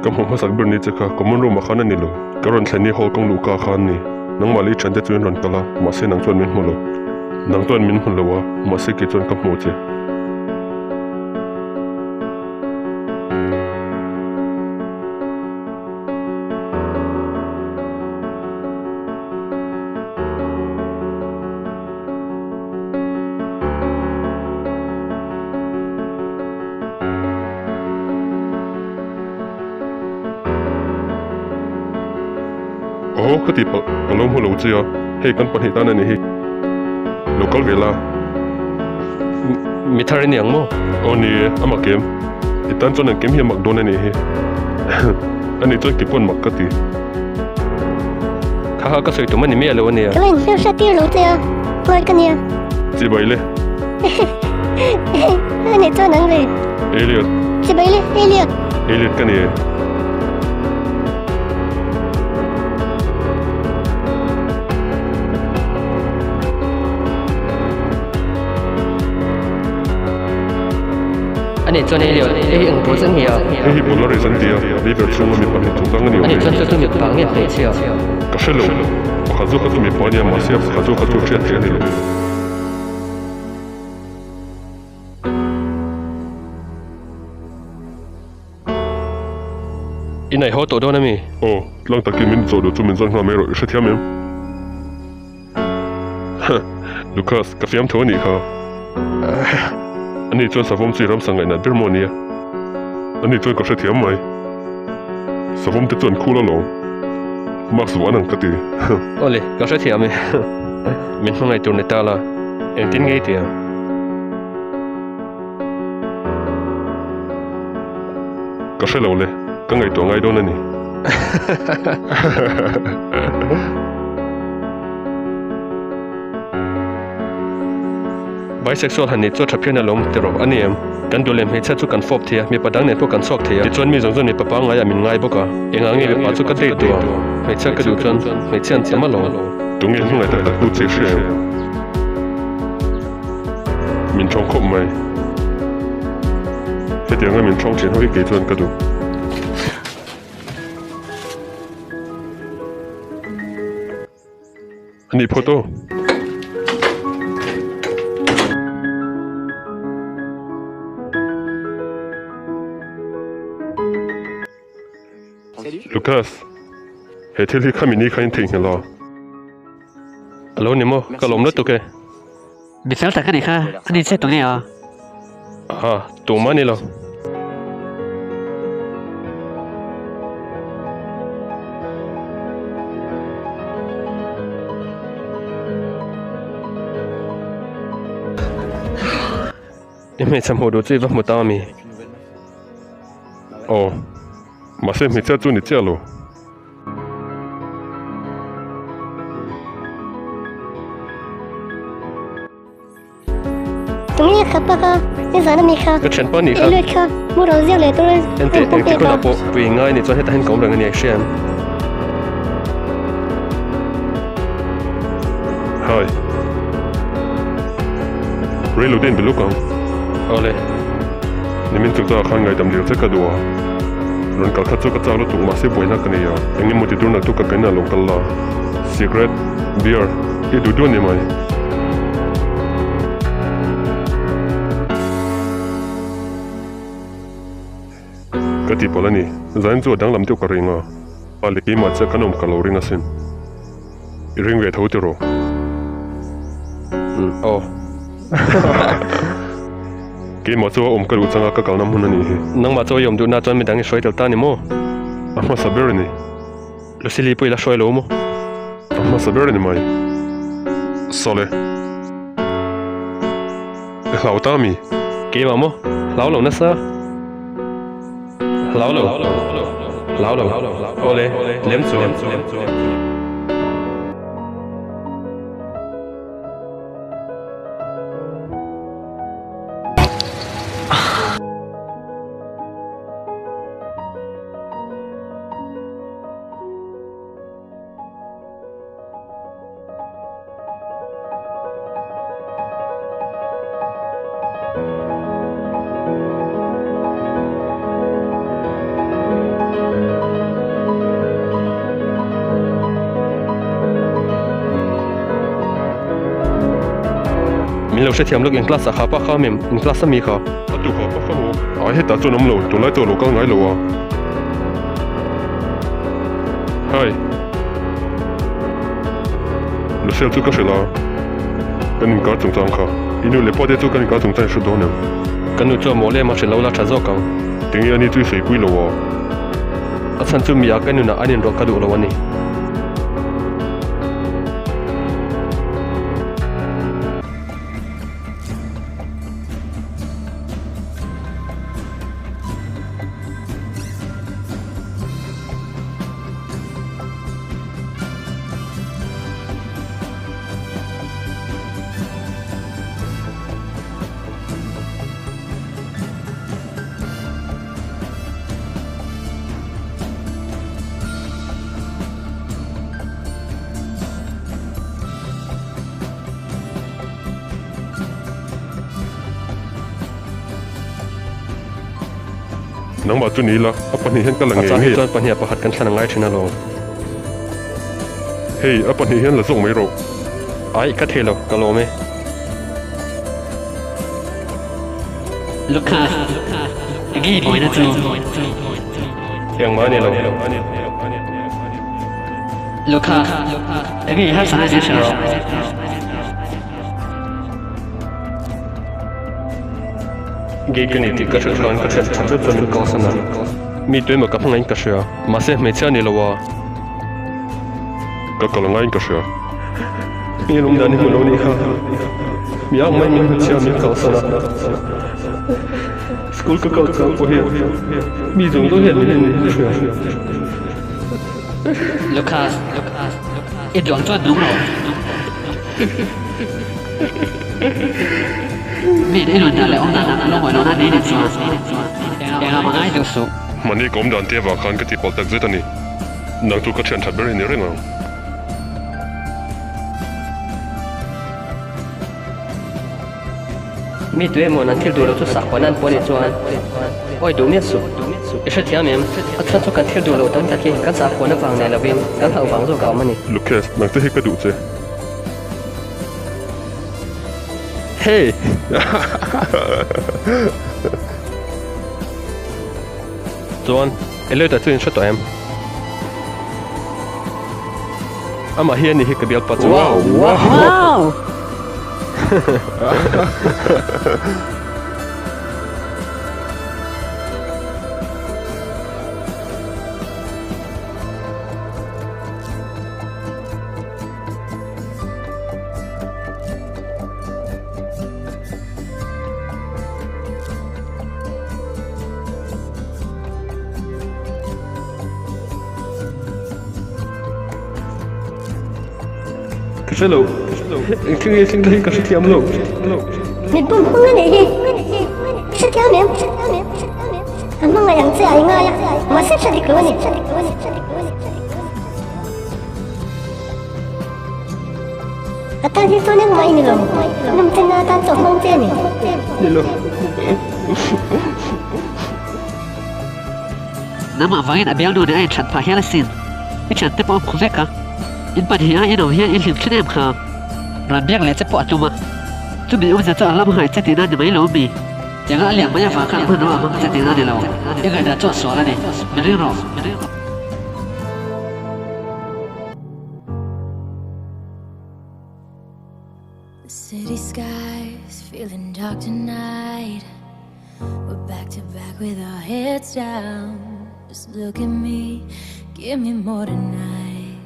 Ka hmu hmasak ber ni che kha common room ah khan a ni lo. Ka rawn thlen ni hall kawng luhka kha an ni. Nangmah leh i thiante chu in rawn kal a, mahse nang chuan min hmu lo. Nang chuan min hmu lo a, mahse kei chuan ka hmu che. Aw ka tih palh ka lo hmu lo che a, hei kan pahnih tan a ni hi. Lo kal ve la. Mi thar i ni ang maw? Aw ni e, a mak em? I tan chuan engkim hi a mak dawn a nih hi. A nih chuan keipawn mak ka ti. Kha kha ka sawi tum a ni miah lo a nia. Ka la inhmel hriat tir lo che a, Floyd ka nia. Chibai le. A nih chuan ang le. Elliot. Chibai le, Elliot. Elliot ka ni e. A nih chuan Elliot, hei hi eng pawl zet nge a? Hei hi Polaris an ti a, River chhunga mi pahnih chungchang a ni awm e. A nih chuan chu chu mipa nge hmeichhia? Ka hre lo. Pakhat zawk kha chu mipa a nia, mahse a pakhat zawk kha chu hriat theih a ni lo. I nei haw tawh dawn a mi? Aw, tlang takin min zawh duh chu min zawt nghal mai rawh, i hrethiam em? Huh, Lucas, ka fiam tho a nih kha. Ani chuan savawm chu i ramsa ngaih nat ber maw nia? Ani chuan ka hrethiam mai. Savawm te chu an khul alawm. Max vuah an ang ka ti. Awle, ka hrethiam e. Min hmangaih tur ni ta la, engtin nge i ti ang? Ka hre lo le, ka ngaihtuah ngai dawn a ni. Bisexual han nih chu a tha phian alawm ti rawh a ni em? Kan duh leh hmeichhia chu kan fawp thei a, mipa dang nen pawh kan chhuak thei a. Tichuan mi zawng zawng mipa pangaiah min ngai bawk a, engah nge mipa chu ka date duh ang? Hmeichhia ka duh chuan hmeichhia an tam alawm. Tunge hmangaih tak tak tu che hria em? Min thawng khawp mai. Hetianga min thawng thin ho hi kei chuan ka duh. A nih phawt aw. Lucas, he thil hi khami ni kha in theihnghilh a. A lo ni maw? Ka lawm lutuk e. Mi fel tak a ni kha, a ni che tunge aw? Aha, tumah a ni lo. I hmeichhe hmuh duh chu i va hmu ta ami? Aw, mahse hmeichhia chu ni chiah lo. Tunge kha pa kha, i zan ami kha. Ka thianpa nih kha. I lut kha, mu ro ziak leh tur in Ente, engti hunah pawh pui ngai nih chuan hetah hian ka awm reng a ni a hria em? Hi. Rei lo te in be luk ang. Awle. Nimin chu chah khan ngaihdam dil che ka duh a, rawn kal khat chu ka chak lutuk mahse buaina ka nei a, eng emaw ti tur nak chu ka kaina lo kal la, cigarette, beer, i duh duh a ni mai. Ka ti palh a ni, zain chu a danglam deuh ka ring a, pa leh keimah chiah kan awm ka lo ring asin. I ring ve tho tiraw? Umm aw. Keimah chu a awm ka duh changa ka kalna hmun a nih hi. Nangmah chu i awm duhna chuan midang i hruai tel ta ni maw? A hmasa ber a ni. Lucille pawh i la hruai lo maw? A hmasa ber a ni mai. Sawle. I hlau ta mi? Keimah maw? Hlau lo nasa. Hlau lo. Hlau lo. Awle, lem chuan. Min lo hrethiam lawk in class ah kha pa kha mem, in class a mi kha. A tu kha pa kha maw? Ai hetah chuan awm lo, tunlai chu a lo kal ngai lo a. Hi. Lucille chu ka hrilh a, kan inkar chungchang kha. I nu leh pa te chu kan inkar chungchang i hrilh dawn em? Ka nu chu a mawl em a, hrilh lo la tha zawk ang. Tinge ani chu i sawi pui lo a? A chhan chu mi ah ka nunah an inrawlh ka duh lo a ni. Nangmah chu ni ila, a pahnih hian ka la ngei ngei. A chang hi chuan pahniha pakhat kan thlan a ngai thin alawm. Hei, a pahnih hian la zawk mai rawh. Aih, ka thei lo, ka lawm e. Lucas, enge i buaina chu? Engmah a ni lo. Lucas, enge i harsatna nia hre rawh. Gay ka ni tih ka hrilh khan ka hriat tha zet chuan min kalsan a. Mi tuemaw ka hmangaih in ka hria, mahse hmeichhia a ni lo a. Ka kal ngaiin ka hria. Mi lawm dan i hmu lo nih kha. Mi ang mai min hmuchhia min kalsan a. School ka kal chang pawh hian mi zawng zawng hian min en in ka hria. Lucas, i duang chuan nung rawh. Mi in i nun dan leh awm dan ah lungawi lohna nei ni chuan engah mah ngai duh suh. Mahni ka awm dan te avang khan ka tihpalh tak zet a ni. Nang chu ka thian that ber hi ni reng ang. Mi tu emaw an thil duh lo chu sakhuana an puan nih chuan awi duh miah suh. I hrethiam em? A chhan chu kan thil duh lo tam tak hi kan sakhuana vang nei lovin kan hlauh vang zawk a awm a ni. Lucas, nang te hi ka duh che. Hey! Chuan, Elliot-a chu in hre tawh em? Amah hi a ni hi ka bialpa chu. Wow! Wow! Ka hre lo, engthil nge thleng hi ka hrethiam lo. Mit bum hmang a nih hi, hrethiam em? A hmangaih ang che a i ngai a, mahse hre dik lo a ni. A tan hi chuan engmah i ni lo, nawmchenna atan chawh hmang che a ni. Ni lo. Nangmah vangin a bialnu nen a inthat phah hial asin. I thiante pawh a hmu vek a, in pahnih a inawm hian i hlim thin em kha? Ran biak leh che pawh a tum a, chumi awmzia chu a lam hai che tihna ni mai lo mi? Tianga a liam mai avang khan hmanrua a hmang che tihna ni lo, i ngaihdan chu a sual a ni, mi ring rawh. The city skies feeling dark tonight We're back to back with our heads down Just look at me, give me more tonight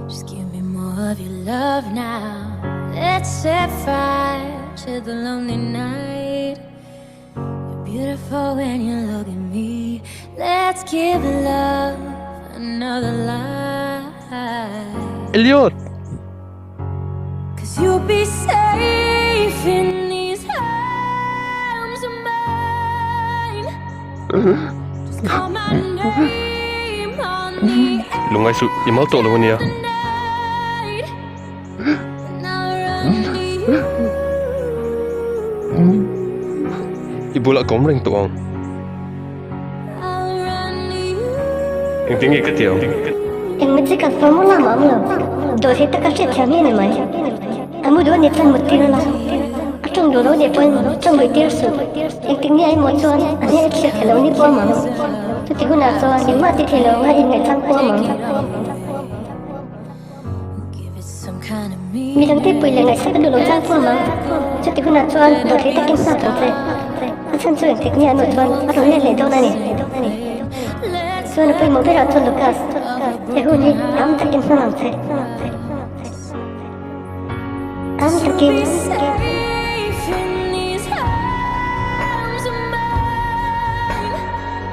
Just give me more of your love now Let's set fire to the lonely night You're beautiful when you look at me Let's give love another life Elliot! Cause you'll be safe in these arms of mine Just call my name on the Lungai suh, i mal tawh lo ania. I bulah ka awm reng tawh ang. Engtin nge ka ti ang? Eng magical formula mah awm lo. Dawhthei taka hriat thiam hi a ni mai. A mu duh a ni chuan mut tir a la. Ṭawng duh lo nih pawhin ṭawng lui tir suh. Engtik nge emaw chuan a hmel a thlir thei lo ni pawm ang. Chuti hunah chuan engmah ti thei lo anga inngaihchang pawm ang. Mi dangte pui leh ngaihsak a duh lo chang pawm ang. Chuti hunah chuan dawhthei takin nghak ang che. A chhan chu engtik nge emaw chuan a rawn let leh dawn a ni. Chuan a pawimawh berah chuan Lucas, he hun hi am takin hmang ang che. Am takin.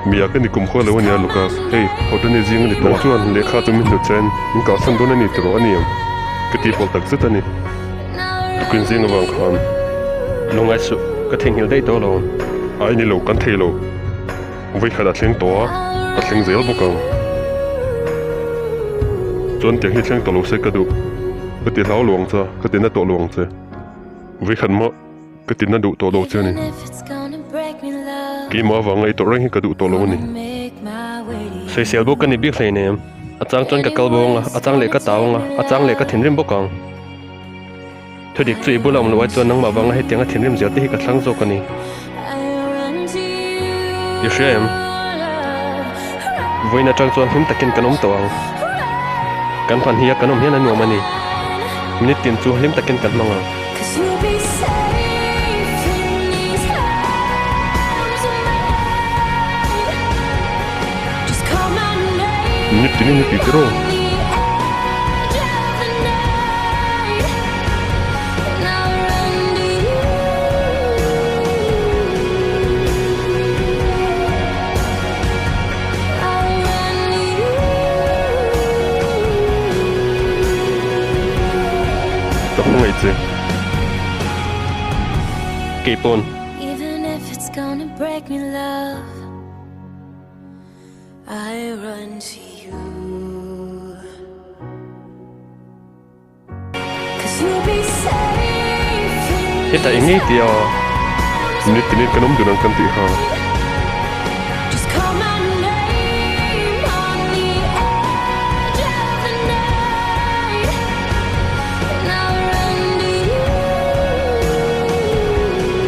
Mia ka ni kum khaw lo ania Lucas, hei hotel ni zing a ni tawh a. Chuan lehkha chu min hnu chen, min kalsan dawn a ni tiraw a ni ang ka tih pawlh tak zet a ni. Tukin zing avang khan. Lungngai suh, ka theihnghilh daih tawh lo. Ai ni lo, kan thei lo. Vawikhat a thleng tawh a, a thleng zel bawk ang. Chuan tiang hi thleng tawh lo se ka duh. Ka ti hlau lo ang che a, ka ti na tawh lo ang che. Vawikhat mah ka ti na duh tawh lo che a ni. Keimah avanga i tawrh reng hi ka duh tawh lo a ni. Sawisel bawk ka ni bik hleinem. A chang chuan ka kal bawng a, a chang leh ka tau ang a, a chang leh ka thinrim bawk ang. Thudik chu i bula awm loh ai chuan nangmah vanga hetianga thinrim zel te hi ka thlang zawk a ni. I hria em? Vawiin atang chuan hlim takin kan awm tawh ang. Kan hman hi a kan awm hian a nuam a ni. Minute tin chu hlim takin kan hmang ang. Minute tinin i ti tiraw? Ka hmangaih che. Kei pawn. Hetah eng ngei tia minute tinin kan awm dun ang kan tih kha.